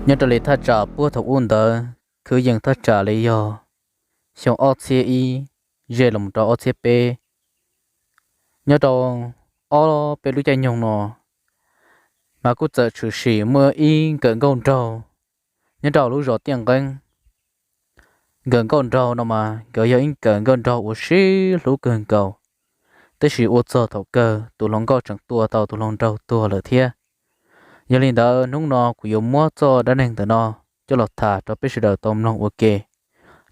Nyob rau li thaj tsam puag thaum ub ntawd, kwv yees thaj tsam li yog xyoo ob txhiab ib ze los rau ob txhiab peb, nyob rau ob peb lub caij nyoog no mas kuj txawm tshwm sim muaj ib nkawm nkauj nraug nyob rau lub zos Tiaj Nqeeb. Nkawm nkauj nraug no mas nkawd yog ib nkawm nkauj nraug uas sib hlub kawg nkaus, tab sis ua txog thaum kawg tus hluas nkauj tseem tua tau tus hluas nraug tuag lawm thiab. Yog li ntawd hnub no kuv yuav muab txoj dab neeg ntawm no coj los tham rau peb sawv daws tau mloog ua ke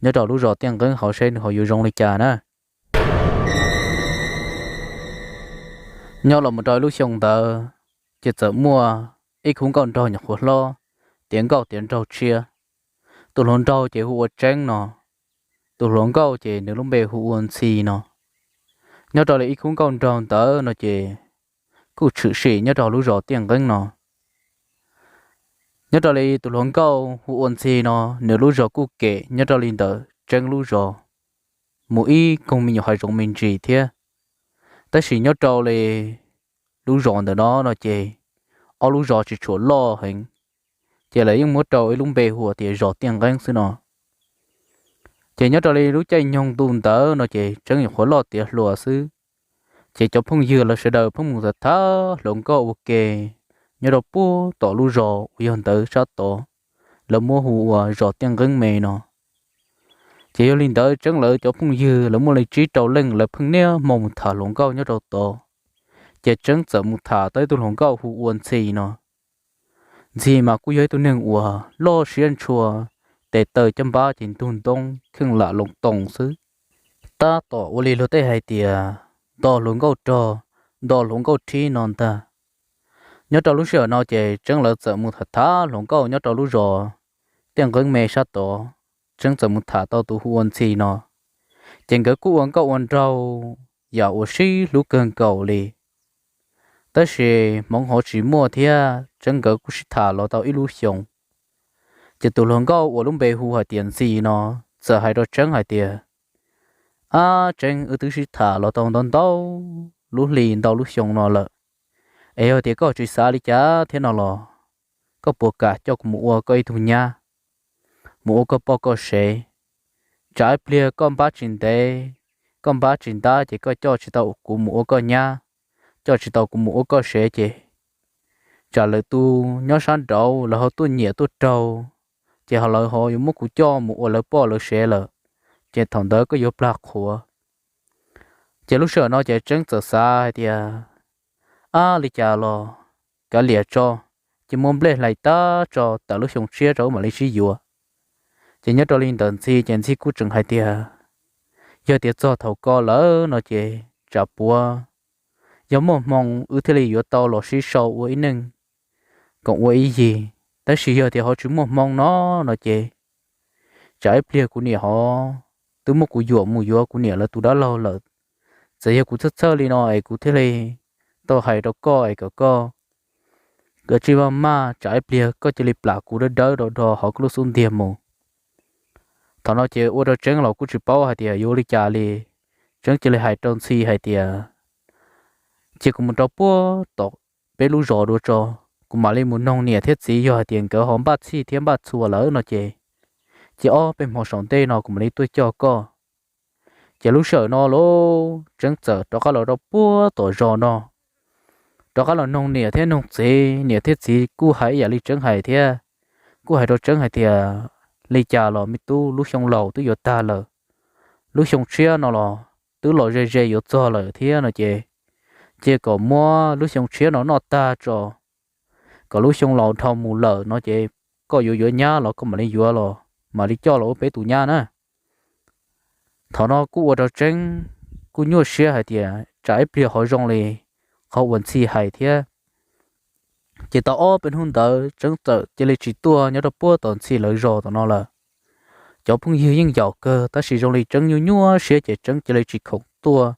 nyob rau lub zos Tiaj Nqeeb hauv seb nws ho yuav zoo li cas na. Nyob los mus rau lub xyoo ntawd, ces txawm muaj ib khub nkauj nraug nyuam qhuav hlob, tiav nkauj tiav nraug tshiab. Tus hluas nraug ces hu ua Tseeb no, tus hluas nkauj ces nws lub npe hu ua Ntxhi no. Nyob rau li ib khub nkauj nraug ntawd no ces kuj tshwm sim nyob rau lub zos Tiaj Nqeeb no. Nyob rau li tus hluas nkauj hu ua Ntxhi no, nws lub zos kuj kem nyob rau li ntawm Tseeb lub zos mus ib koog me nyuam hav zoov me ntsis thiab. Tab sis nyob rau li lub zos ntawm no no ces ob lub zos tsis tshua loj heev, ces lawv yeej muab rau ib lub npe hu tias zos Tiaj Nqeeb xwb no. Ces nyob rau li lub caij nyoog ntu ntawd no ces Tseeb nyuam qhuav loj tiav hluas xwb, ces cov phooj ywg lawv sawv daws pheej mus tham tham hluas nkauj ua ke nyob rau puag tom lub zos uas yog ntawd sab tod, lawv muab hu ua zos Tiaj Nqeeb me no. Ces yog li ntawd Tseeb lawv cov phooj ywg lawv muaj li tsib rau leej lawv pheej niaj hmo mus tham hluas nkauj nyob rau tod. Ces Tseeb txawm mus tham tau ib tug hluas nkauj hu ua Ntxhi no. Ntxhi mas kuj yog ib tug neeg uas loj siab ntshua, tes taw caj npab ces ntug ntoo kheej lam loo toos xwb, tab tom ua li luag tej hais tias nto hluas nkauj rog, nto hluas nkauj rhib no ntag. Nyob rau lub sij hawm no ces Tseeb lawv txawm mus tham tham hluas nkauj nyob rau lub zos Tiaj Nqeeb me sab tod. Tseeb txawm mus tham tau tus hu ua Ntxhi no, ces nkawd kuj ua nkauj ua nraug yam uas sib hlub kawg nkaus li. Tab sis hmoov hauv tsis muaj thiab Tseeb nkawd kuj sib tham los tau ib lub xyoos. Ces tus hluas nkauj uas lub npe hu hais tias Ntxhi no txawm hais rau Tseeb hais tias, Ab Tseeb, wb twb sib tham los tau ntau ntau lub hli ntau lub xyoo no lawm, es yog tias koj tsis xav li cas thiab no los, koj puas kam coj kuv mus ua koj ib tug nyab, mus ua koj poj koj sev? Tsam ib pliag koj npab tsis ntev, koj npab tsis ntab ces koj coj tsis tau kuv mus ua koj nyab, coj tsis tau kuv mus ua koj sev ces tsam lwm tus nyob sab nraud lawv ho tuaj nyiam tuaj raug, ces ho lawv ho yuav muab kuv coj mus ua lawv poj lawv sev lawm, ces thaum ntawd koj yuav plag qhuav. Ces lub sij hawm no ces Tseeb txawm xav hais tias, Ab, li cas los kav liam tso, ces muab nplej hlais tag tso, tawm lub xyoo tshiab rau wb mam li sib yuav. Ces nyob rau li ntawm Ntxhi ces Ntxhi kuj tseem hais tias, Yog tias txog thaum ko lawm no ces tsam puav, yog muaj hmoo wb thiaj li yuav tau los sib sau ua ib neej koom ua ib yig. Tab sis yog tias ho tsis muaj hmoo no no ces tsam ib pliag kuv niam ho twb muab kuv yuam mus yuav kuv niam lawv tus dab laug lawm. Txawm yog kuv txhawj txhawj li no es kuv thiaj li tau hais rau koj es kom koj kav tsij maj maj, tsam ib pliag koj cia li plam kuv dawb dawb do do hauv koj lub xub ntiag mus. Thaum no ces ua rau Tseeb los kuj tsis paub hais tias yuav ua li cas li. Tseeb cia li hais rau Ntxhi hais tias, Cia kuv mus rau puag tom peb lub zos dua tso, kuv mam li mus noog niam thiab txiv, yog hais tias nkawd ho npaj txhij thiab npaj txhua lawm no ces, ces ob peb hmo saum ntej no kuv mam li tuaj coj koj. Ces lub sij hawm no los Tseeb txawm rov qab los rau puag tom zos no, rov qab los noog niam thiab noog txiv. Niam thiab txiv kuj hais ib yam li Tseeb hais thiab, kuj hais rau Tseeb hais tias, Li cas los me tub, lub xyoo laus twb yuav tag lawm, lub xyoo tshiab no los twb los ze ze yuav txog lawm thiab no ces, cia kom muab lub xyoo tshiab no noj tag tso, kom lub xyoo laus dhau mus lawm no ces koj yuav yuav nyab los koj mam li yuav los mam li coj los ua peb tus nyab na. Thaum no kuj ua rau Tseeb kuj nyuaj siab hais tias tsam ib pliag ho zoo li qhov uas Ntxhi hais thiab. Ces tau ob peb hnub ntawd Tseeb txawm cia li tsis tuaj nyob rau puag tom Ntxhi lawv zos tom no lawm. Cov phooj ywg yeej yaum kawg tab sis zoo li Tseeb nyuaj nyuaj siab ces Tseeb cia li tsis khoom tuaj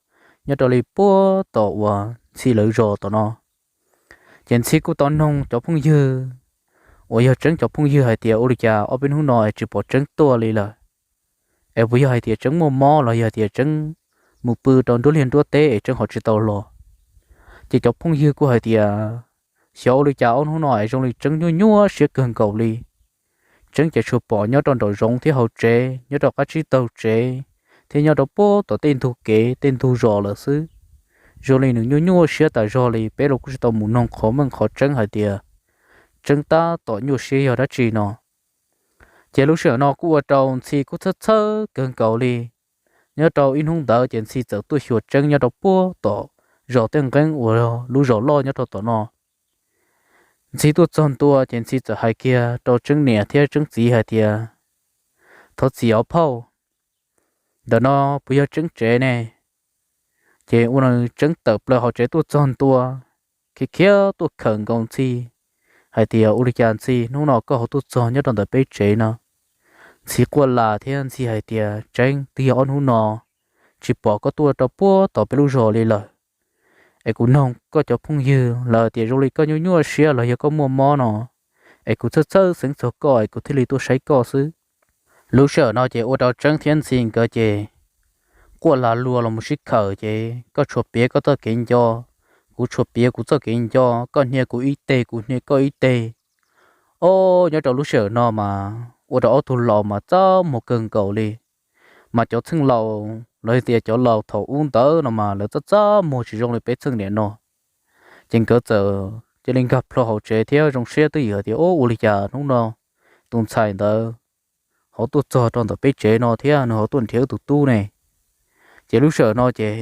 nyob rau li puag tom uas Ntxhi lawv zos tom no. Ces Ntxhi kuj tau noog cov phooj ywg uas yog Tseeb cov phooj ywg hais tias, Ua li cas ob peb hnub no es tsis pom Tseeb tuaj li lawm? Es puas yog hais tias Tseeb muaj mob los yog tias Tseeb mus pw rau nruab liaj nruab teb es Tseeb ho tsis tau los? Ces cov phooj ywg kuj hais tias, Xyov ua li cas ob hnub no es zoo li Tseeb nyuaj nyuaj siab kawg nkaus li. Tseeb ces tsuas pom nyob rau nraum zoov thiab hauv tsev, nyob rau qab tsib taug tsev, thiab nyob rau puag tom tej ntug kev tej ntug zos lawm xwb. Zoo li nws nyuaj nyuaj siab tas zog li, peb los kuj tsis tau mus noog qhov meej qhov tseeb hais tias Tseeb tab tom nyuaj siab yog dab tsi no. Ces lub sij hawm no kuj ua rau Ntxhi kuj txhawj txhawj kawg nkaus li. Nyob rau ib hnub ntawd ces Ntxhi txawm tuaj xyuas Tseeb nyob rau puag tom zos Tej Nqeeb uas lub zos loj nyob rau tom no. Ntxhi tuaj txog ntua ces Ntxhi txawm hais kiag rau Tseeb niam thiab Tseeb txiv hais tias, Thov txim os phauj, ntawm no puas yog Tseeb tsev ne? Ces ua rau Tseeb tawm plaws hauv tsev tuaj txog ntua, khiav khiav tuaj khawm nkaus Ntxhi hais tias, Ua li cas Ntxhi, hnub no koj ho tuaj txog nyob rau ntawm peb tsev no? Ntxhi quaj las thiab Ntxhi hais tias, Tseeb, twb yog ob hnub no tsis pom koj tuaj rau puag tom peb lub zos li lawm. Es kuv noog koj cov phooj ywg lawv tias zoo li koj nyuaj nyuaj siab los yog koj muaj mob no, es kuv txhawj txhawj xeeb txog koj es kuv thiaj li tuaj saib koj xwb. Lub sij hawm no ces ua rau Tseeb thiab Ntxhi nkawd ces quaj lag luag los mus sib khawm ces koj tshuav piav koj txoj kev nco, kuv tshuav piav kuv txoj kev nco, koj hnia kuv ib teg kuv hnia koj ib teg. Ob, nyob rau lub sij hawm no mas ua rau ob tug laus mas txaj muag kawg nkaus li. Mas cov txheej laus los yog tias cov laus thaum ub ntawd no mas lawv txaj txaj muag tsis zoo li peb txheej niam no. Ces nkawd txawm cia li nkag plho hauv tsev thiab zoo siab twj ywm hais tias, Ub, ua li cas hnub no tus ntxhais ntawd ho tuaj txog rau ntawm peb tsev no thiab nws ho tuaj nrhiav wb tus tub ne? Ces lub sij hawm no ces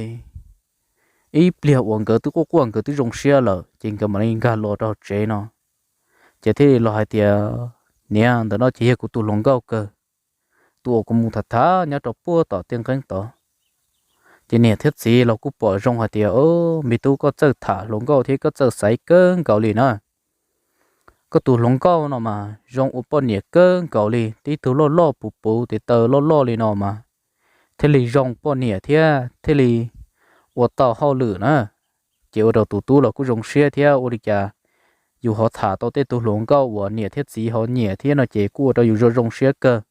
ib pliag uas nkawd twb quaj quaj nkawd twb zoo siab lawm ces nkawd mam li nkag los rau tsev no. Ces thiaj li los hais tias, Niam, ntawm no ces yog kuv tus hluas nkauj kawg, tus uas kuv mus tham tham nyob rau puag tom Tej Nqeeb tod. Ces niam thiab txiv los kuj pom zoo hais tias, Me tub, koj txawj tham hluas nkauj thiab koj txawj xaiv kawg nkaus li na. Koj tus hluas nkauj no mas zoo ua poj niam kawg nkaus li, tib tug loj loj puv puv tes taw loj loj li no mas thiaj li zoo poj niam thiab thiaj li ua tau hauj lwm na. Ces ua rau tus tub los kuj zoo siab thiab, ua li cas yus ho tham tau tej tug hluas nkauj uas niam thiab txiv ho nyiam thiab no ces kuj ua rau yus zoo zoo siab kawg.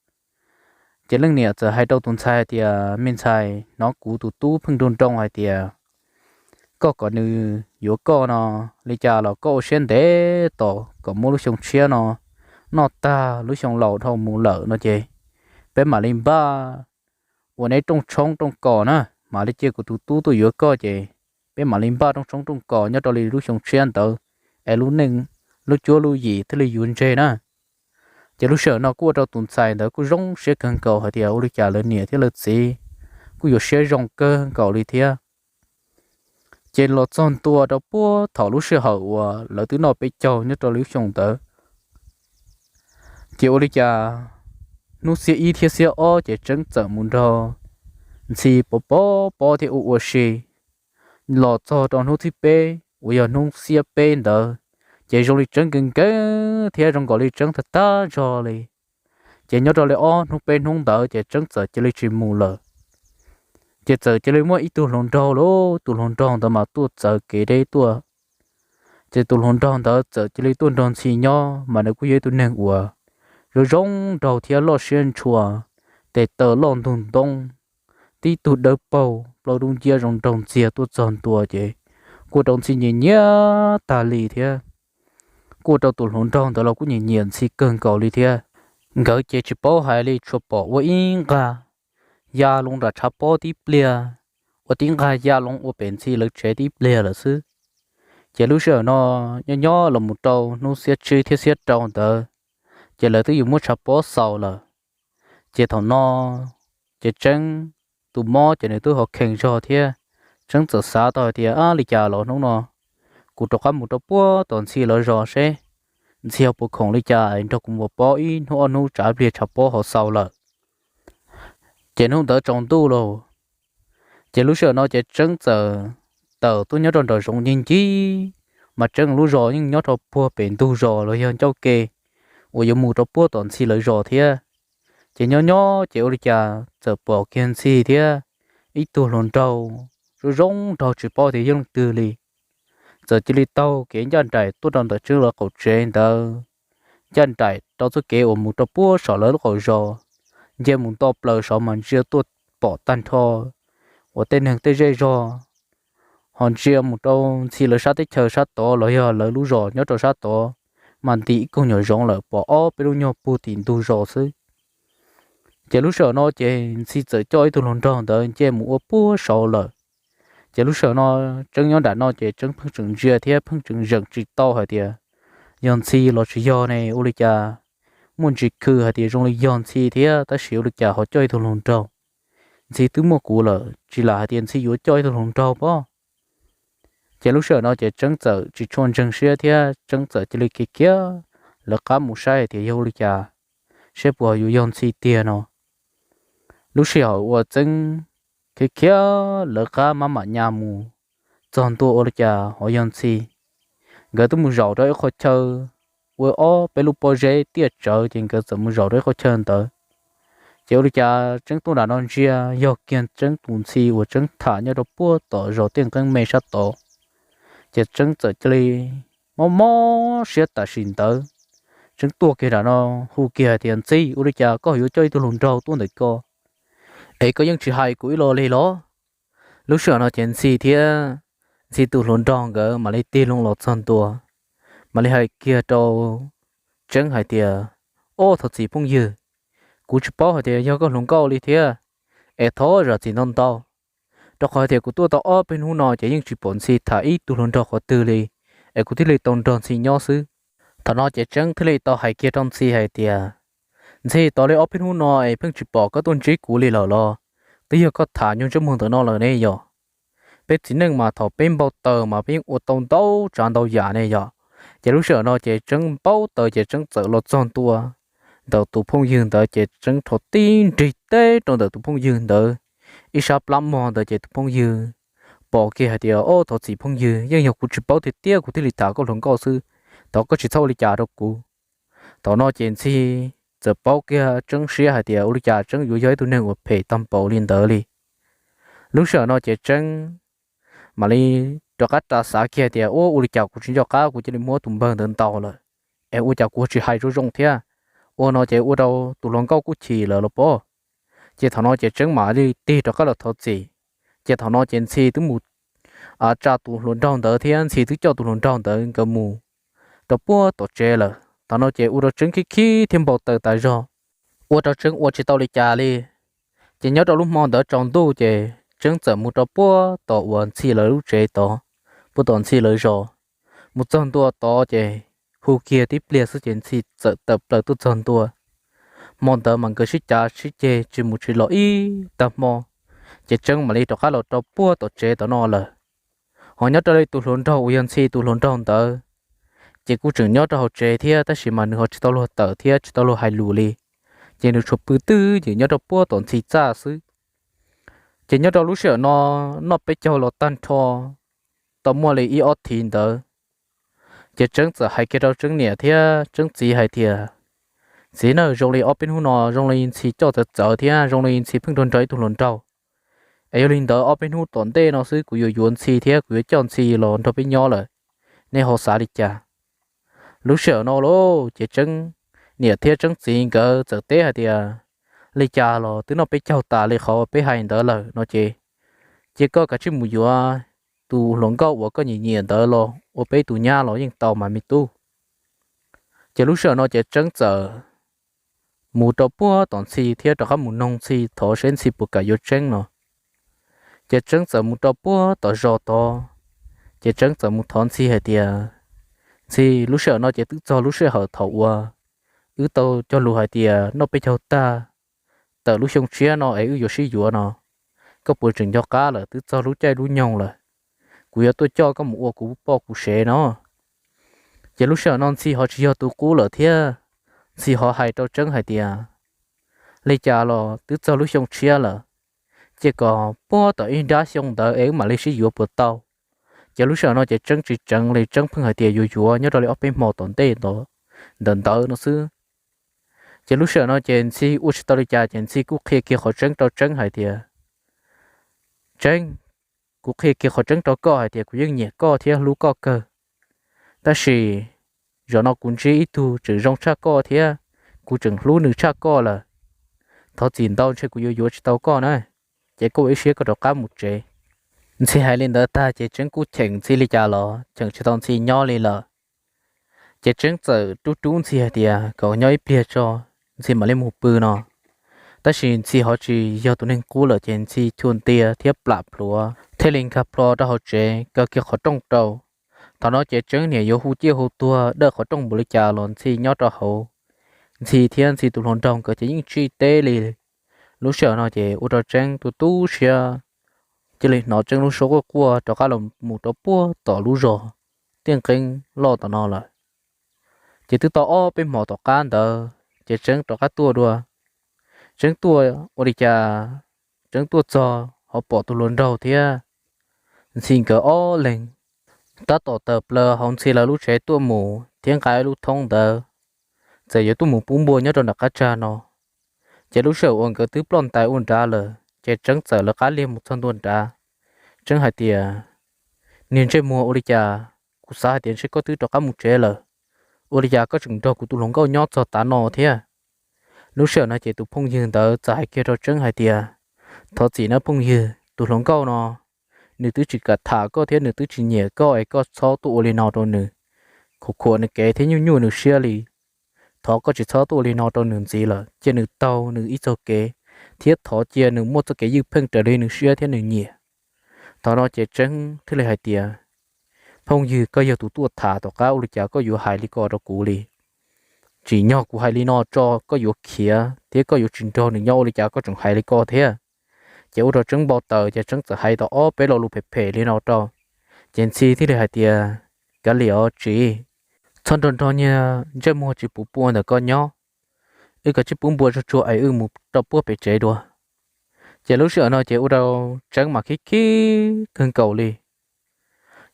Ces leej niam txawm hais rau tus ntxhais hais tias, Me ntxhais, hnov kuv tus tub pheej nroo nroo hais tias koj kom nws yuav koj no, li cas los koj ua siab ntev tos kom muaj lub xyoo tshiab no noj tag lub xyoo laus dhau mus lawm no ces peb mam li npaj ua neb rooj tshoob rooj kos na, mam li cia kuv tus tub tuaj yuav koj ces peb mam li npaj rooj tshoob rooj kos nyob rau li lub xyoo tshiab ntawd es lub neej lub cuab lub yim thiaj li yuav ntseg na. Ces lub sij hawm no kuj ua rau tus ntxhais ntawd kuj zoo siab kawg nkaus hais tias ua li cas lawv niam thiab lawv txiv kuj yuav siab zoo kawg nkaus li thiab. Ces los txog ntua rau puag thaum lub sij hawm uas lawv twb noj peb caug nyob rau lub xyoo ntawd, ces ua li cas hnub xiab ib thiab xiab ob ces Tseeb txawm mus nrog Ntxhi pov pov pob thiab ua ua si. Los txog rau hnub thib peb uas yog hnub xiab peb ntawd, ces zoo li Tseeb nkees nkees thiab zoo nkaus li Tseeb tag tag zog li. Ces nyob rau li ob hnub peb hnub ntawd ces Tseeb txawm cia li tsis mus lawm. Ces txawm cia li muaj ib tug hluas nraug lauj, tus hluas nraug ntawd mas tuaj txawv kev deb tuaj. Ces tus hluas nraug ntawd txawm cia li tuaj nrog Ntxhi nyob, mas nws kuj yog ib tug neeg uas zoo zoo nraug thiab loj siab ntshua, tes taw loj ntug ntoo, tib tug dawb paug plaub dub nciab zoo nraug ntxiag tuaj txog ntua ces kuj rau Ntxhi nyiam nyiam tag li thiab. Kuj rau tus hluas nraug ntawd los kuj nyiam nyiam Ntxhi kawg nkaus li thiab. Nkawd ces tsis paub hais li, tsuas pom ua ib nqag ya loo nram tshav pob tib pliag, ua tib nqag ya loo ua pem Ntxhi lawv tsev tib pliag lawm xwb. Ces lub sij hawm no nyob nyob los mus rau hnub xiab tsib thiab xiab rau ntawd, ces lawv twb yuav muab tshav pob xaus lawm. Ces thaum no ces Tseeb tus mob ces nws twb ho khees zog thiab. Tseeb txawm xav tau hais tias, Ab, li cas los hnub no kuv rov qab mus rau puag tom Ntxhi lawv zos seb Ntxhi ho puas khoom li cas es nrog kuv mus ua pob ib hnub ob hnub tsam pliag tshav pob ho xaus lawm. Ces hnub ntawd tsaus ntuj lauj, ces lub sij hawm no ces Tseeb txawm tawm tuaj nyob rau nram zoov ncig ncig, mas Tseeb lub zos yeej nyob rau puag pem ntug zos los yog ncauj ke uas yuav mus rau puag tom Ntxhi lawv zos thiab. Ces nyob nyob ces ua li cas txawm pom kiag Ntxhi thiab ib tug hluas nraug zoo zoo nraug tsis paub tias yog leej twg li, txawm cia li taug kev ncaj nraim tuaj rau ntawm Tseeb lawv qaum tsev ntawd, ncaj nraim rau txoj kev uas mus rau puag saum lawv lub qaum zos, nce mus nto plaws saud mas ntsia tuaj pom tag nrho uas tej neeg tej zej zog, ho ntsia mus rau Ntxhi lawv sab teb chaws sab tod los yog lawv lub zos nyob rau sab tod, mas ntim ib koog nyuam zoov lawm, pom ob peb lub nyuag puag tim ntug zos xwb. Ces lub sij hawm no ces Ntxhi txawm coj ib tug hluas nraug ntawd nce mus ua puag saud lawm. Ces lub sij hawm no Tseeb nyob nram no ces Tseeb pheej tseem ntsia thiab pheej tseem zeem tsis tau hais tias yog Ntxhi los tsis yog ne, ua li cas muaj ntsis khw hais tias zoo li yog Ntxhi thiab, tab sis ua li cas ho coj ib tug hluas nraug. Ntxhi twb muaj kuv lawm, tsis lam hais tias Ntxhi yuav coj ib tug hluas nraug pob. Ces lub sij hawm no ces Tseeb txawm tsis tshua ntseeg siab thiab Tseeb txawm cia li khiav khiav lawv qab mus saib hais tias yog ua li cas, saib puas ho yuav yog Ntxhi tiag no. Lub sij hawm uas Tseeb khiav khiav lawv qab maj mam nyas mus txog ntua ua li cas ho yog Ntxhi. Nkawd twb mus zaum rau ib qho chaw ua ob peb lub pob zeb tiaj tsawv, ces nkawd txawm mus zaum rau ib qho chaw ntawd. Ces ua li cas Tseeb tuaj nram no ntsia yog kiag Tseeb tus Ntxhi uas Tseeb tham nyob rau puag tom zos Tiaj Nqeeb Me sab tod. Ces Tseeb txawm cia li mob mob siab tam sim ntawd. Tseeb tuaj kiag nram no hu kiag hais tias, Ntxhi, ua li cas koj yuav coj ib tug hluas nraug tuaj ntawm ko es koj yeej tsis hais kuv ib los li los? Lub sij hawm no ces Ntxhi thiab Ntxhi tus hluas nraug nkawd mam li tig loo los txog ntua, mam li hais kiag rau Tseeb hais tias, Ob, thov txim phooj ywg, kuv tsis paub hais tias yog koj hluas nkauj li thiab, es thov zam txim ntau ntau, rau qhov hais tias kuv tuaj tau ob peb hnub no ces yeej tsis pom Ntxhi tham ib tug hluas nraug qhov twg li, es kuv thiaj li tau nrog Ntxhi nyob xwb. Thaum no ces Tseeb thiaj li tau hais kiag rau Ntxhi hais tias, Ntxhi, tos li ob peb hnub no es pheej tsis pom koj tuaj ntsib kuv li lawm los? Twb yog koj tham nyuag ntsej muag ntawm no lawm ne yom? Peb txiv neej mas thaum peb npau taws mas peb yeej ua tau ntau tsav ntau yam ne yom. Ces lub sij hawm no ces Tseeb npau taws ces Tseeb txawm los txog ntua ntawm tus phooj ywg ntawd ces Tseeb rho tib nrig teb rau ntawm tus phooj ywg ntawd ib sab plab mog ntawd ces tus phooj ywg pom kiag hais tias, Ob, thov txim phooj ywg, yeej yog kuv tsis paub tiag tiag kuv thiaj li tham koj hluas nkauj xwb, thov koj tsis txhob ua li cas rau kuv. Thaum no ces Ntxhi txawm paub kiag Tseeb siab hais tias ua li cas Tseeb yuav yog ib tug neeg uas phem tag npaum li ntawd li. Lub sij hawm no ces Tseeb mam li rov qab rov xav kiag hais tias, Ua, ua li cas kuv tsis nco qab kuv cia li muab tus npawg ntawd ntaus lawm, es ua cas kuv tsis hais zoo zoo thiab? Ua no ces ua rau tus hluas nkauj kuj chim lawm los pob. Ces thaum no ces Tseeb mam li tig rov qab los thov txim. Ces thaum no ces Ntxhi twb mus tsa tus hluas nraug ntawd thiab Ntxhi twb coj tus hluas nraug ntawd nkawd mus rau puag tom tsev lawm. Thaum no ces ua rau Tseeb khib khib thiab npau taws tas zog, ua rau Tseeb ua tsis tau li cas li. Ces nyob rau lub hmo ntawd tsaus ntuj ces Tseeb txawm mus rau puag tom uas Ntxhi lawv lub tsev tod, puag tom Ntxhi lawv zos. Mus txog ntua tod ces hu kiag tib pliag xwb ces Ntxhi txawm tawm plaws tuaj txog ntua. Hmo ntawd mas nkawd sib cav sib ceg tsis mus tsis los ib tag hmo, ces Tseeb mam li rov qab los rau puag tom tsev tom no lawm. Ho nyob rau li tus hluas nraug uas yog Ntxhi tus hluas nraug ntawd, ces kuj tseem nyob rau hauv tsev thiab tab sis mas nws ho tsis tau luag tawm thiab tsis tau luag hais lus li, ces nws tsuas pw twj ywm nyob rau puag tom Ntxhi txaj xwb. Ces nyob rau lub sij hawm no noj peb caug los tag nrho, tau muaj li ib ob thiv ntawd, ces Tseeb txawm hais kiag rau Tseeb niam thiab Tseeb txiv hais tias, Txiv na, zoo li ob peb hnub no zoo li Ntxhi coj txawv txawv thiab zoo li Ntxhi pheej nrog nrog ib tug hluas nraug, es yog li ntawd ob peb hnub tom ntej no xwb kuv yuav yuav Ntxhi thiab kuv yuav coj Ntxhi los nrog peb nyob lawm, nej ho xav li cas? Lub sij hawm no lauj ces Tseeb niam thiab Tseeb txiv nkawd txawm teb hais tias, Li cas los twb noj peb caug tas li qhov peb hais ntawd lawm no ces, cia koj kav tsij mus yuav tus hluas nkauj uas koj nyiam nyiam ntawd los ua peb tus nyab los yeej tau mas me tub. Ces lub sij hawm no ces Tseeb txawm mus rau puag tom Ntxhi thiab rov qab mus noog Ntxhi thov seb Ntxhi puas kam yuav Tseeb no. Ces Tseeb txawm mus rau puag tom zos tod, ces Tseeb txawm mus thov Ntxhi hais tias, Ntxhi, lub sij hawm no ces twb txog lub sij hawm thaum uas wb tau cog lus hais tias noj peb caug tag, tawm lub xyoo tshiab no es wb yuav sib yuav no, koj puas tseem nco qab lawm? Twb txog lub caij lub nyoog lawm, kuv yuav tuaj coj koj mus ua kuv poj kuv sev no. Ces lub sij hawm no Ntxhi ho tsis yog tus qub lawm thiab, Ntxhi ho hais rau Tseeb hais tias, Li cas los twb txog lub xyoo tshiab lawm, cia kom puag tom ib nrab xyoo ntawd es wb mam li sib yuav puas tau? Ces lub sij hawm no ces Tseeb tsis tseev li, Tseeb pheej hais tias yuav yuav nyob rau li ob peb hmo tom ntej ntawd, ntawm ntawd no xwb. Ces lub sij hawm no ces Ntxhi ua tsis tau li cas ces Ntxhi kuj qhia kiag qhov tseeb rau Tseeb hais tias, Tseeb, kuv qhia kiag qhov tseeb rau koj hais tias kuv yeej nyiam koj thiab hlub koj kawg, tab sis zaum no kuv ntsib ib tug tseem zoo tshaj koj thiab kuv tseem hlub nws tshaj koj lawm. Thov txim ntau, ntshe kuv yuav yuav tsis tau koj na, ces koj ua ib siab koj rov qab mus tsev. Ntxhi hais li ntawd tag ces Tseeb kuj cheem Ntxhi li cas los cheem tsis tau Ntxhi nyob li lawm. Ces Tseeb txawm rub rub Ntxhi hais tias kom nyob ib pliag tso, Ntxhi mam li mus pw no. Tab sis Ntxhi ho tsis yog tus neeg qub lawm ces Ntxhi chua ntia thiab plam plhuav thiaj li nkag plho rau hauv tsev kaw kiag qhov rooj rau. Thaum no ces Tseeb niam yuav hu ciaj hu tuag dawj qhov rooj npaum li cas los Ntxhi nyob rau hauv. Ntxhi thiab Ntxhi tus hluas nraug nkawd ces yeej tsis teb li. Lub sij hawm no ces ua rau Tseeb tu tu siab, cia li hnov Tseeb lub suab quaj quaj rov qab los mus rau puag tom lub zos Tiaj Nqeeb loj tom no lawm. Ces twb tau ob peb hmo tom qab ntawd ces Tseeb rov qab tuaj dua. Tseeb tuaj ua li cas, Tseeb tuaj txog ho pom tus hluas nraug thiab Ntxhi nkawd ob leeg tab tom tawm plaws hauv Ntxhi lawv lub tsev tuaj mus thiab nqa ib lub thoob ntawd, txawm yuav tuaj mus pub npua nyob rau nram qab tsag no. Ces lub sij hawm uas nkawd twb ploj ntais ua nrad lawm ces Tseeb txawm lawv qab liag mus txog ntua nrad. Tseeb hais tias, Niag ntsej muag, ua li cas kuv xav hais tias ntshe koj twb rov qab mus tsev lawm, ua li cas koj tseem nrog kuv tus hluas nkauj nyob txog tav no thiab? Lub sij hawm no ces tus phooj ywg ntawd txawm hais kiag rau Tseeb hais tias, Thov txim nawb phooj ywg, tus hluas nkauj no nws twb tsis kam tham koj thiab nws twb tsis nyiam koj es koj txhob tuaj ua li no rau nws, khuam khuam nws kev thiab nyuaj nyuaj nws siab li. Thov koj tsis txhob tuaj ua li no rau nws ntxiv lawm, cia nws taug nws ib txoj kev, thiab thov cia nws muaj txoj kev ywj pheej raws li nws siab thiab nws nyiam. Thaum no ces Tseeb thiaj li hais tias, Phooj ywg, koj yog tus tuaj tham, tom qab ua li cas koj yuav hais li ko rau kuv li? Tsim nyog kuv hais li no tso koj yuav khiav thiab koj yuav tsis nrog nws nyob, ua li cas koj tseem hais li ko thiab? Ces ua rau Tseeb npau taws ces Tseeb txawm hais tau ob peb lo lus phem phem li no rau. Ces Ntxhi thiaj li hais tias, Kav liam os txiv, txhob nrog nrog niag ntsej muag tsis puv pua ntawm koj nyob, wb kav tsij pub npua tsuag tsuag es wb mus rau puag pem tsev dua. Ces lub sij hawm no ces ua rau Tseeb mas khib khib kawg nkaus li.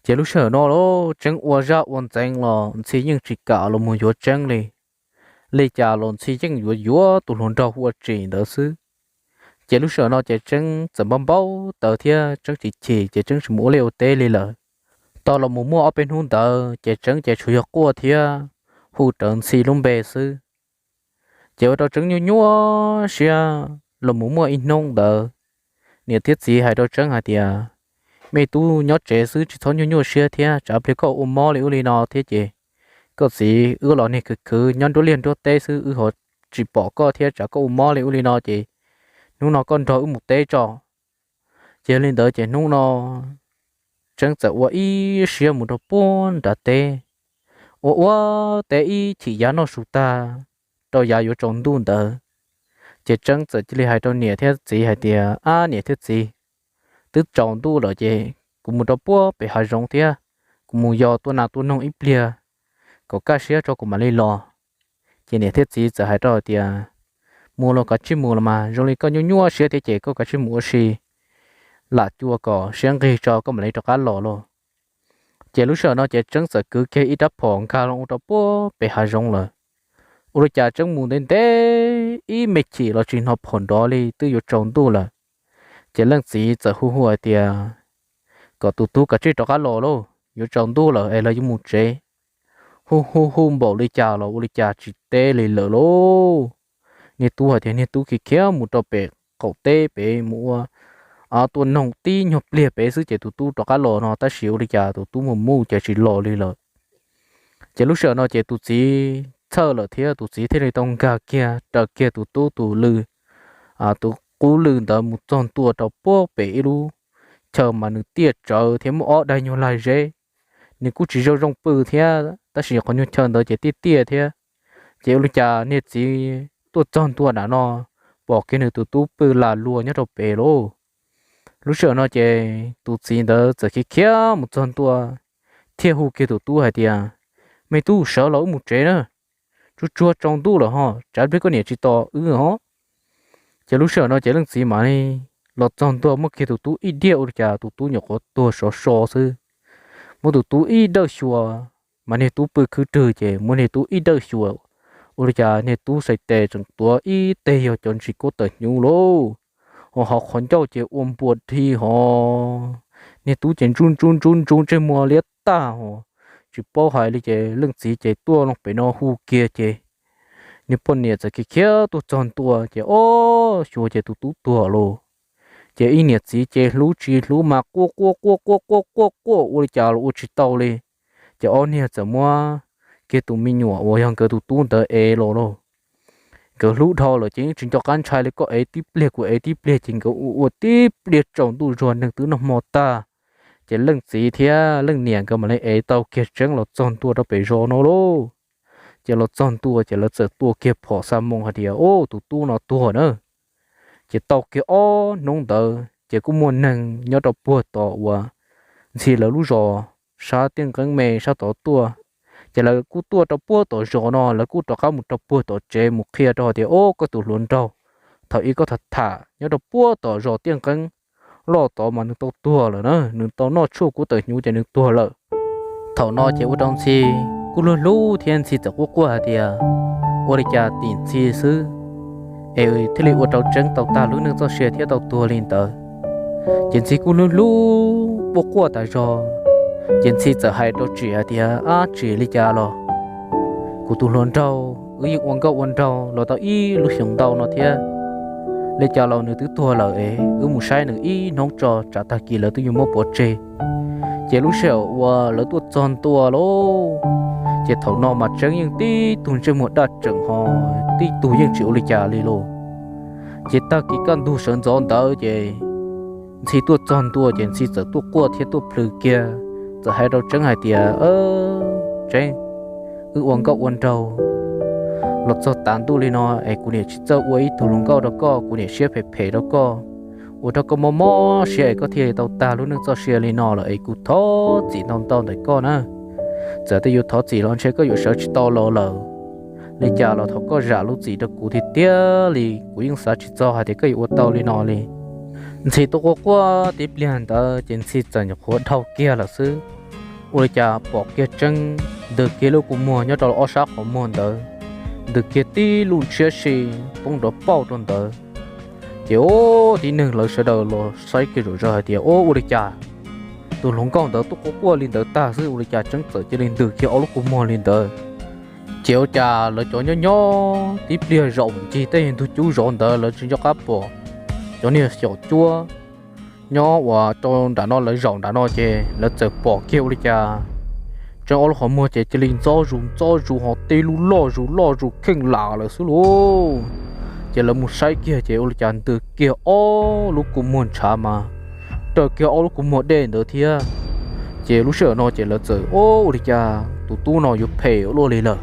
Ces lub sij hawm no los Tseeb ua zaj ua ntxeev los Ntxhi yeej tsis kam los mus yuav Tseeb li. Li cas los Ntxhi yeej yuav yuav tus hluas nraug hu ua Tsim ntawd xwb. Ces lub sij hawm no ces Tseeb txawm npau npau taws thiab Tseeb chim chim ces Tseeb tsis mus ua liaj ua teb li lawm. Tau los mus muaj ob peb hnub ntawd ces Tseeb ces tsuas yog quaj thiab hu rawv Ntxhi lub npe xwb. Ces ua rau Tseeb nyuaj nyuaj siab. Los mus muaj ib hnub ntawd, niam thiab txiv hais rau Tseeb hais tias, Mej tub nyob tsev xwb tsis txhob nyuaj nyuaj siab thiab, tsam pliag koj ua mob li ub li no thiab ces koj txiv wb los niag khwv khwv nyob nruab liaj nruab teb xwb, wb ho tsis pom koj thiab tsam koj ua mob li ub li no ces hnub no koj nrog wb mus teb tso. Ces yog li ntawd ces hnub no Tseeb txawm ua ib siab mus rau puag nram teb, ua ua teb ib chim yav noj su tag rau yav yuav tsaus ntuj ntawd. Ces Tseeb txawm cia li hais rau niam thiab txiv hais tias, Ab niam thiab txiv, twb tsaus ntuj lawm ces kuv mus rau puag pem hav zoov thiab, kuv mus yos tua nas tua noog ib pliag kom kaj siab tso kuv mam li los. Ces niam thiab txiv txawm hais rau hais tias, Mus los kav tsij mus los mas, zoo li koj nyuaj nyuaj siab thiab ces koj kav tsij mus ua si lam cua kom siab nqig tso koj mam li rov qab los lauj. Ces lub sij hawm no ces Tseeb txawm kwv kiag ib rab phom nkag los ua rau puag pem hav zoov lawm. Ua li cas Tseeb mus ntev ntev ib me chim los tsis hnov phom nrov li, twb yuav tsaus ntuj lawm. Ces leej txiv txawm hu hu hais tias, Kom tus tub kav tsij rov qab los lauj, yuav tsaus ntuj lawm es lawv yuav mus tsev. Hu hu hu npaum li cas los ua li cas tsis teb li lawm lauj. Niag tub hais tias niag tub khiav khiav mus rau pem qaum teb pem mus ua tua noog tib nyuag pliag pem xwb ces tus tub rov qab los no, tab sis ua li cas tus tub mus mus ces tsis los li lawm. Ces lub sij hawm no ces tus txiv txhawj lawm thiab tus txiv thiaj li tau nkag kiag raws kiag tus tub tus lw, tus qub lw ntawd mus txog ntua rau puag pem ib lub chaw mas nws tiaj tsawv thiab muaj ob daig nyuag lag zeb. Nws kuj tsis zoo zoo pw thiab tab sis qhov nyuag chaw ntawd ces tiaj tiaj thiab. Ces ua li cas niag txiv tuaj txog ntua nram no, pom kiag nws tus tub pw lag luas nyob rau pem lauj. Lub sij hawm no ces tus txiv ntawd txawm khiav khiav mus txog ntua thiab hu kiag tus tub hais tias, Me tub, sawv los wb mus tsev na, tsuag tsuag tsaus ntuj lawm ho, tsam pliag koj niam tsis tos wb ho. Ces lub sij hawm no ces leej txiv mam li los txog ntua muab kiag tus tub ib diag ua li cas tus tub nyuam qhuav tuag sov so xwb. Muab tus tub ib dawj xyuas mas niag tub pw khwb rwg ces muab niag tub ib dawj xyuas ua li cas niag tub sai tes tseem tuav ib teg yog cov ntsis kuab tawm hnyuv lauj. Ho hauv qhov ncauj ces ua npua dhi ho niag tub ces ntsuj ntsuj ntsuj ntsuj ntsej muag liab tag ho tsis paub hais li ces leej txiv ces tuaj loo pem no hu kiag ces niag poj niam txawm khiav khiav tuaj txog ntua ces ob xyuas ces tus tub tuag lauj. Ces ib niam txiv ces hlub tsis hlub mas quaj quaj quaj quaj quaj quaj quaj ua li cas los ua tsis tau li. Ces ob niag txawm muab kiag tus me nyuam uas yog nkawd tus tub ntawd ev los lauj. Nkawd hlub dhau lawm ces yeej tsis nco qab ntshai li, koj ev tib pliag kuv ev tib pliag ces nkawd ua ua tib pliag tsaus ntuj zog, neeg twb noj hmo tag. Ces leej txiv thiab leej niam nkawd mam li ev tau kiag Tseeb los txog ntua rau pem zos no lauj. Ces los txog ntua ces lawv txawm tua kiag phom xa moo hais tias, Ub, tus tub no tuag na. Ces tau kiag ob hnub ntawd ces kuj muaj neeg nyob rau puag tom uas Ntxhi lawv lub zos sab Tiaj Nqeeb me sab tod tuaj. Ces lawv kuj tuaj rau puag tom zos no, lawv kuj rov qab mus rau puag tom tsev mus qhia rau hais tias, Ub, koj tus hluas nraug thaum ub koj tham tham nyob rau puag tom zos Tiaj Nqeeb loj tod mas nws tau tuag lawm na, nws tau noj tshuaj kub tawm hnyuv ces nws tuag lawm. Thaum no ces ua rau Ntxhi kuj hlub hlub thiab Ntxhi txawm quaj quaj hais tias, Ua li cas tim Ntxhi xwb es thiaj li ua rau Tseeb tau tag lub neej txoj sia thiab tau tuag li ntawd? Ces Ntxhi kuj hlub hlub quaj quaj tas zog. Ces Ntxhi txawm hais rau Tsim hais tias, Ab Tsim, li cas los kuv tus hluas nraug wb yeej ua nkauj ua nraug los tau ib lub xyoos ntau no thiab, li cas los nws twb tuag lawm es wb mus saib nws ib hnub tso tsam tag kis lawv twb yuav muab pov tseg. Ces lub sij hawm uas lawv tuaj txog ntua lauj, ces thaum no mas Tseeb yeej tib tug ntsej muag daj tseem ho tib tug yeej tsis ua li cas li lauj. Ces tag kis kaj ntug sawv ntxov ntawd ces Ntxhi tuaj txog ntua ces Ntxhi txawm tuaj quaj thiab tuaj plhws kiag, txawm hais rau Tseeb hais tias, Tseeb, wb ua nkauj ua nraug los txog tav ntuj li no es kuv niam tsis txawj ua ib tug hluas nkauj rau koj, kuv niam siab phem phem rau koj, ua rau koj mob mob siab es koj thiaj tau tag lub neej txoj sia li no lawm es kuv thov txim ntau ntau ntawm koj na. Txawm tias yuav thov txim los ntshe koj yuav sawv tsis tau los lawm. Li cas los thov koj zam lub txim rau kuv tiag tiag li, kuv yeej xav tsis txog hais tias koj yuav ua tau li no li. Ntxhi tuaj quaj quaj tib pliag ntawd ces Ntxhi txawm nyuam qhuav dhau kiag lawm xwb. Ua li cas pom kiag Tseeb ntws kiag lub kua muag nyob rau ob sab qhov muag ntawd, ntws kiag tib lub ntshiab si poob nrov pauj rau ntawd. Ces ua tib neeg lawv sawv daws los saib kiag zom zaws hais tias, Ua, ua li cas tus hluas nkauj ntawd tuaj quaj quaj li ntawd tag xwb ua li cas Tseeb txawm cia li ntws kiag ob lub kua muag li ntawd? Ces ua cas lawv cov nyob nyob tib pliag zaum ncig tej ntug cub zov ntawd lawv tsis nco qab pom cov niag xyaum cuab nyob uas rau nram no, lawv zaum nram no ces lawv txawm pom kiag ua li cas Tseeb ob lub qhov muag ces cia li ntxob zus ntxob zus ho tib lub loj zus loj zus kheej lam lawm xwb lauj. Ces lawv mus saib kiag ces ua li cas ntws kiag ob lub kua muag ntshav mas raws kiag ob lub kua muag dej ntawd thiab. Ces lub sij hawm no ces lawv txawm, Ua, ua li cas tus tub no yuav phem ua luaj li lawm?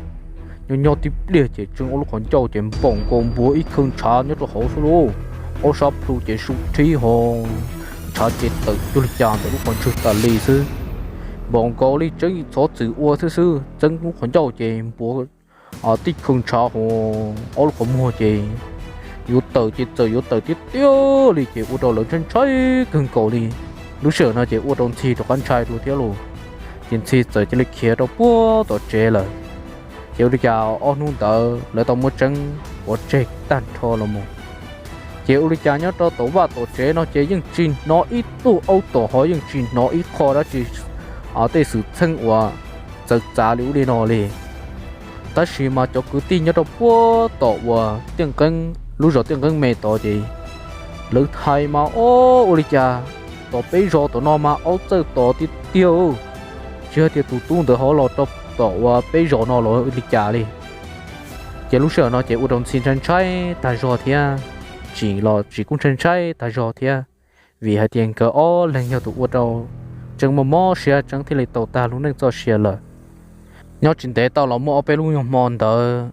Nyob nyob tib pliag ces Tseeb ob lub qhov ncauj ces npaum nkaus npuav ib khaw ntshav nyob rau hauv xwb lauj. Ob sab plhu ces su rhib ho ntshav ces tawm cuag li cas ntawm lub qhov ntswg tas li xwb. Npaum nkaus li Tseeb yeej txhob txwm ua xwb xwb, Tseeb lub qhov ncauj ces npuav tib khaw ntshav ho ob lub qhov muag ces yuav tawm ces txawm yuav tawm tiag tiag li ces ua rau lawv ntshai ntshai kawg nkaus li. Lub sij hawm no ces ua rau Ntxhi rov qab ntshai dua thiab lauj. Ces Ntxhi txawm cia li khiav rau puag tom tsev lawm. Ces ua li cas ob hnub ntawd lawv tau muab Tseeb pov tseg tag nrho los mus. Ces ua li cas nyob rau tom vaj tom tsev no ces yeej tsis hnov ib tug aub tom ho yeej tsis hnov ib qho dab tsi tej xwm txheej uas txawv txav li ub li no li. Tab sis mas cov kwv tij nyob rau puag tom uas Tiaj Nqeeb, lub zos Tiaj Nqeeb me tod ces lawv hais mas, Ob, ua li cas tom peb zos tom no mas aub txawj tom tiag tiag, tsis hais tias tus tub ntawd ho los rau tom uas peb zos no los li cas li. Ces lub sij hawm no ces ua rau Ntxhi ntshai ntshai tag zog thiab, Tsim los Tsim kuj ntshai ntshai tag zog thiab, vim hais tias nkawd ob leeg yog tus ua rau Tseeb mob mob siab Tseeb thiaj li tau tag lub neej txoj sia lawm. Nyob tsis ntev tau los muaj ob peb lub nyuag hmo ntawd,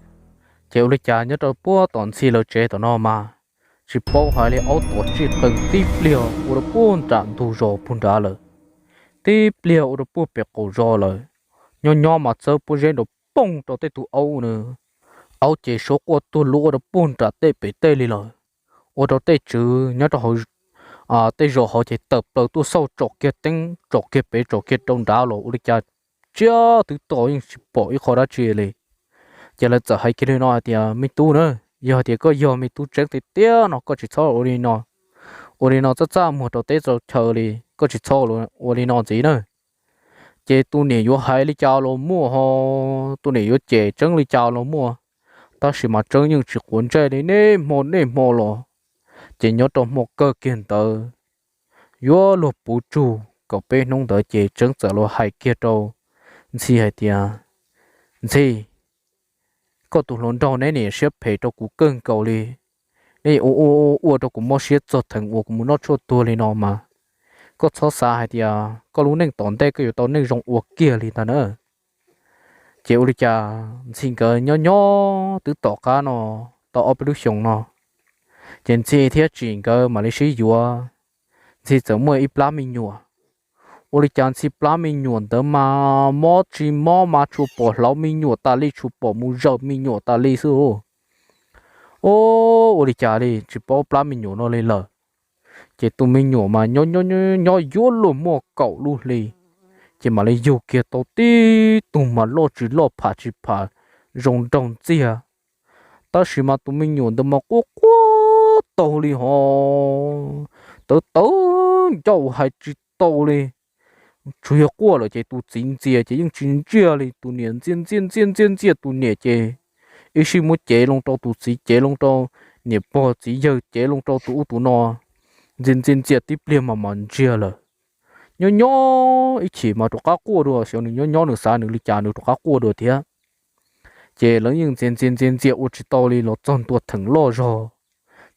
ces ua li cas nyob rau puag tom Ntxhi lawv tsev tom no mas tsis paub hais li aub tom tsij qees tib pliag ua rau puag nram ntug zos puag nrad lawm, tib pliag ua rau puag pem qaum zos lawm. Nyob nyob mas txawb pob zeb nrov poog rau tej tug aub na, aub ces suab quaj tuag luaj rau puag nram tej pem tej li lawm. Ua rau tej tswv nyob rau hauv tej zos hauv ces tawm plaws tuaj xauj tsom kiag teeb tsom kiag pem tsom kiag rau nrad los ua li cas tsiab twb to yeej tsis pom ib qho dab tsi li. Ces lawv txawm hais kiag li no hais tias, Me tub na, yog hais tias koj yog me tub Tseeb tiag tiag no koj tsis txhob ua li no, ua li no txaj txaj muag rau teb rau chaw li, koj tsis txhob ua li no ntxiv na. Ces tus niam yuav hais li cas los muaj ho, tus niam yuav cem Tseeb li cas los muaj, tab sis mas Tseeb yeej tsis quav ntsej li, niaj hmo niaj hmo los. Ces nyob rau hmo kawg kiag ntawd, yuav luag puv tsug kaum peb hnub ntawd ces Tseeb txawm los hais kiag rau Ntxhi hais tias, Ntxhi, koj tus hluas nraug neb niam siab phem rau kuv kawg nkaus li. Neb ua ua ua rau kuv mob siab txog theem uas kuv mus noj tshuaj tuag li no mas. Koj txhob xav hais tias koj lub neej tom ntej koj yuav tau neej zoo ua kiag li ntag na. Ces ua li cas Ntxhi nkawd nyob nyob twb tom qab no tau ob peb lub xyoos no, ces Ntxhi thiab Tsim nkawd mam li sib yuav. Ntxhi txawm muaj ib plab me nyuam. Ua li cas Ntxhi plab me nyuam ntawd mas mob tsis mob mas tsuas pom hlauv me nyuam tas li, tsuas pom mus zaws me nyuam tas li xwb. Ua li cas li tsis paub plab me nyuam no li lawm. Ces tus me nyuam mas nyob nyob nyob yuav luag muaj kaum lub hli, ces mam li yug kiag tau tib tug mas loj tsis loj pham tsis pham, zoo nraug ntxiag. Tab sis mas tus me nyuam ntawd mas quaj quaj taug li hos, tawv tawv ncauj hais tsis tau li. Tsuas yog quaj lawm ces tus txiv ntxias ces yeej tsis ntsiag li, tus niam ntxias ntxias ntxias ntxias ntxias tus niam ces ib sij muab cev loo rau tus txiv, cev loo rau niam pog txiv yawg, cev loo rau tus ub tus no, ntxias ntxias ntxias tib pliag mas mam ntsiag lawm. Nyob nyob ib chim mas rov qab quaj dua, xyov nws nyob nyob nws xav nws li cas nws rov qab quaj dua thiab. Ces lawv yeej ntxias ntxias ntxias ntxias ua tsis tau li los txog ntua theem loj zog,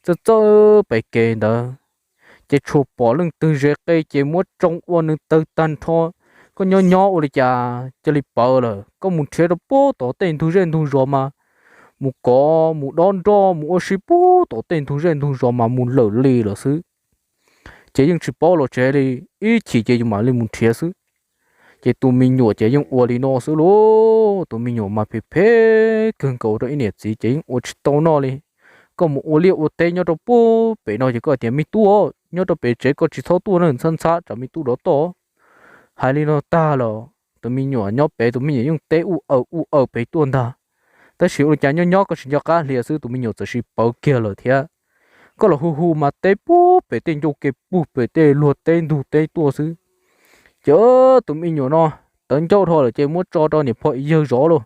txawj txawj pem kev ntawd, ces tsuas pom leej twg ze qe ces muab tsoo ua nws tawg tag nrho. Koj nyob nyob ua li cas cia li pawv lawm, koj mus nrhiav rau puag tom tej ntug zej ntug zos mas, mus kov mus dob nroj mus ua si puag tom tej ntug zej ntug zos mas mus lawm li lawm xwb. Ces yeej tsis paub los tsev li, ib chim ces yus mam li mus nrhiav xwb. Ces tus me nyuam ces yeej ua li no xwb lauj, tus me nyuam mas phem phem kawg nkaus rau ib niam txiv ces yeej ua tsis tau noj li. Koj mus ua liaj ua teb nyob rau puag pem no ces koj tias me tub, nyob rau pem tsev koj tsis txhob tuaj na, ntxhab ntxhab tsam me tub dov toj. Hais li no tag los tus me nyuam nyob pem, tus me nyuam yeej teb ua aws ua aws pem tuaj ntag. Tab sis ua li cas nyob nyob koj tsis nco qab hlias xwb tus me nyuam txawm sis pawv kiag lawm thiab. Koj los hu hu mas teb puag pem tej ncauj ke puag pem tej luag teb ntug teb tuaj xwb. Ces tus me nyuam no tawv ncauj dhau lawm ces muab tso rau niam pog yawg zov lauj.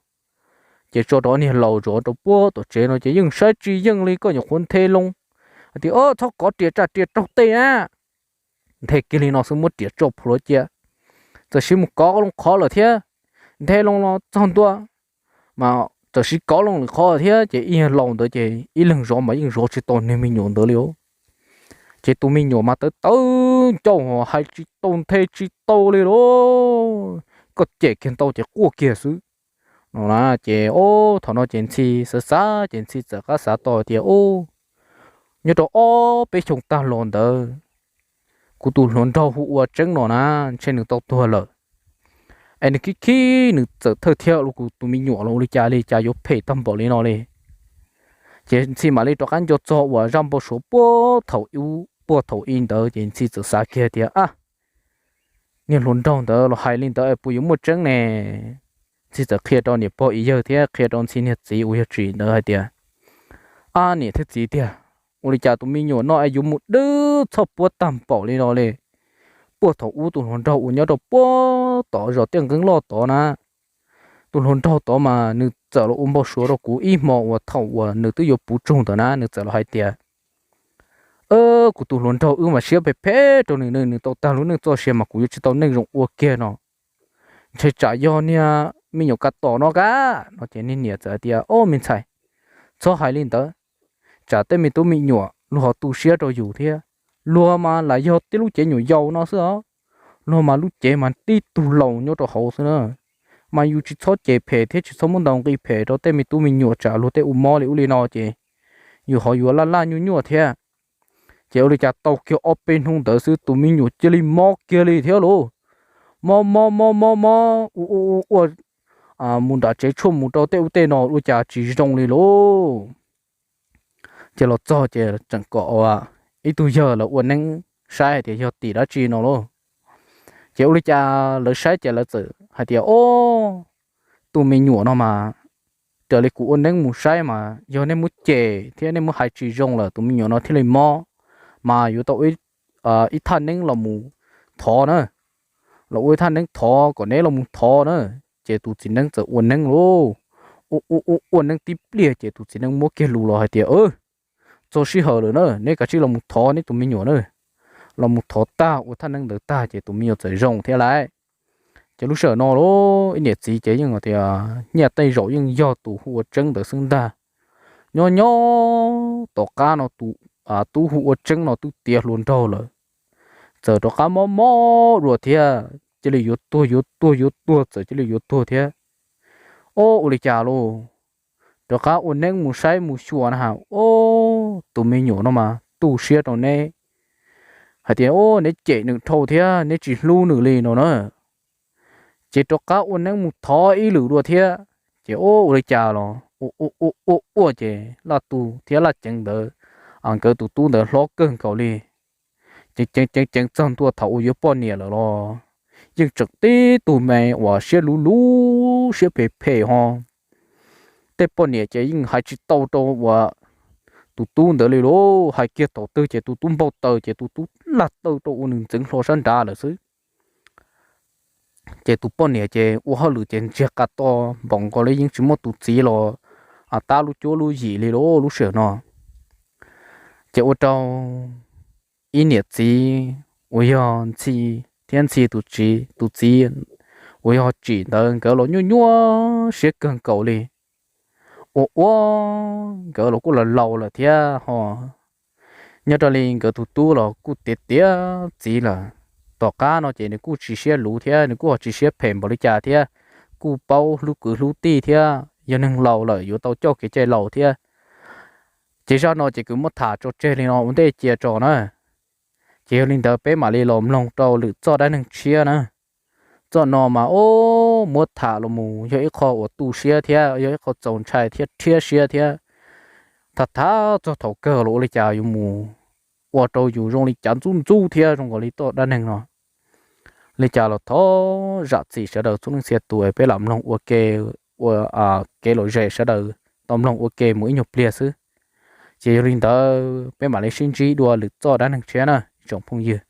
Ces tso rau niag laus zov rau puag tom tsev no ces yeej saib tsis yeej li, koj nyuam qhuav nthe loo hais tias txhob kov riam tsam riam raug tej na. Nthe kiag li no xwb muab riam tso plhuav cia. Txawm sis mus kov loo qhov lawm thiab, nthe loo los txog ntua mas txawm sis kov loo lwm qhov thiab ces ib yag laus ntawd ces ib leeg zov mas yeej zov tsis tau niag me nyuam ntawd li os. Ces tus me nyuam mas tawv tawv ncauj hais tsis tau nthe tsis tau li lauj, koj cem kiag ntau ces quaj kiag xwb no na. Ces o, thaum no ces Ntxhi xav xav ces Ntxhi txawm qab xav tau tias o, nyob rau ob peb xyoo tag los ntawd kuv tus hluas nraug hu ua Tseeb no na, ntshe nws tau tuag lawm. Es nws khib khib nws txawm thawj thiab los kuv tus me nyuam los ua li cas li cas yuav phem tag npaum li no li. Ces Ntxhi mam li rov qab nco txog uas zaj npau suav puag thaum ub puag thaum i ntawd ces Ntxhi txawm xav kiag tias a, niag hluas nraug ntawd los hais li ntawd puas yuav muaj tseeb ne? Ntxhi txawm qhia rau niam pog ib yawg thiab qhia rau Ntxhi niag txiv uas yog Tsim ntawd hais tias a, niam thiab txiv tiag, ua li cas tus me nyuam no es yuav mus dwb txhoj puab tag npaum li no li? Puag thaum ub tus hluas nraug uas nyob rau puag tod zos Tiaj Nqeeb Loj tod na, tus hluas nraug tod mas nws txawm los ua npau suav rau kuv ib hmo uas thaum uas nws twb yuav puv tsaug ntawd na, nws txawm los hais tias kuv tus hluas nraug wb mas siab phem phem rau nws, nws tau tag lub neej txoj sia mas kuv yuav tsis tau neej zoo ua kiag no. Ntshe tsam yog niag me nyuam ka tom no ka. No ces niag niam txawm hais tias o, me ntxhais, txhob hais li ntawd. Tsam tej me tub me nyuam luag ho tu siab rau yus thiab. Luag mas lam yog tej lub cev nyuam yaus no xwb os. Luag mas lub cev mas tib tug laus nyob rau hauv xwb na. Mas yus tsis txhob cem phem thiab tsis txhob muab ntaus nqi phem rau tej me tub me nyuam tsam luag tej ua mob li ub li no ces yus ho yuav laj laj nyuaj nyuaj thiab. Ces ua li cas tau kiag ob peb hnub ntawd xwb tus me nyuam cia li mob kiag li thiab lauj. Mob mob mob mob mob ua ua ua mus nram tsev tshuaj mus rau tej ub tej no ua cas tsis zoo li lauj. Ces los txog ces tseem kom ib tug yawg lawv ua neeb saib hais tias yog tim dab tsi no lauj. Ces ua li cas lawv saib ces lawv txawm hais tias o, tus me nyuam no mas raws li kuv ua neeb mus saib mas yog nej muab cem thiab nej muab hais tsis zoo lawm tus me nyuam no thiaj li mob, mas yuav tau ib thaj neeb los mus thov na, los ua ib thaj neeb thov kom neb los mus thov na. Ces tus txiv neeb txawm ua neeb lauj, ua ua ua neeb tib pliag ces tus txiv neeb muab kiag lus los hais tias txog sij hawm lawm na, neb kav tsij los mus thov neb tus me nyuam na. Los mus thov tag ua thaj neeb ntawd tag ces tus me nyuam txawm zoo thiab lauj. Ces lub sij hawm no los ib niam txiv ces yeej tias nyiaj tej zaum yeej yog tus hu ua Tseeb ntawd xwb ntag. Nyob nyob tom qab no tus tub hu ua Tseeb no twb tiav hluas nraug lawm, txawm rov qab mob mob dua thiab, cia li yuav tuag yuav tuag yuav tuag, txawm cia li yuav tuag thiab. Ob, ua li cas lauj? Rov qab ua neeb mus saib mus xyuas na has, ob, tus me nyuam no mas tu siab rau neb, hais tias ob, neb cem nws dhau thiab neb tsis hlub nws li no na. Ces rov qab ua neeb mus thov ib lwm dua thiab. Ces ob, ua li cas los ua ua ua ces Laj Tub thiab Laj Ceev ntawd, nkawd tus tub ntawd hlob kawg nkaus li. Ceev ceev ceev ceev txog ntua thaum uas yuav poj niam lawm los yeej tseem tib tug me uas siab luv luv siab phem phem ho. Tej poj niam ces yeej hais tsis tau rau uas tus tub ntawd li lauj, hais kiag thaum twg ces tus tub npau taws ces tus tub laj taw rau ua nws ntxeev hlo sab nrad lawm xwb. Ces tus poj niam ces ua hauj lwm ces ntsiag qa to npaum nkaus li yeej tsis muaj tus txiv los tab lub cuab lub yim li lauj lub sij hawm no. Ces ua rau ib niam txiv uas yog Ntxhi thiab Ntxhi tus txiv, tus txiv uas yog Tsim ntawd nkawd los nyuaj nyuaj siab kawg nkaus li. Ua ua nkawd los kuj laus laus lawm thiab ho. Nyob rau li nkawd tus tub los kuj tiav tiav txiv lawm. Tom qab no ces nws kuj tsis siab luv thiab nws kuj ho tsis siab phem npaum li cas thiab, kuj paub hlub kwv hlub tij thiab, yog neeg laus lawm yuav tau coj kev cai laus thiab. Ces zaj no ces kuv muab tham tso tseg li no ua ntej cia tso na. Ces yog li ntawd peb mam li los mloog rau lwm txoj dab neeg tshiab na. Txoj no mas ob, muab tham los mus yog ib qho uas tu siab thiab yog ib qho txaus ntshai thiab rhiab siab thiab. Tham tham txog thaum kawg los ua li cas yuav mus ua rau yus zoo li cav ntxub ntxub thiab zoo nkaus li txoj dab neeg no. Li cas los thov zam txim sawv daws txhua leej txhia tus es peb lam mloog ua ke, ua kev lom zem sawv daws tau mloog ua ke mus ib nyuag pliag xwb. Ces yog li ntawd peb mam li sib ntsib dua lwm txoj dab neeg tshiab na tsoom phooj ywg.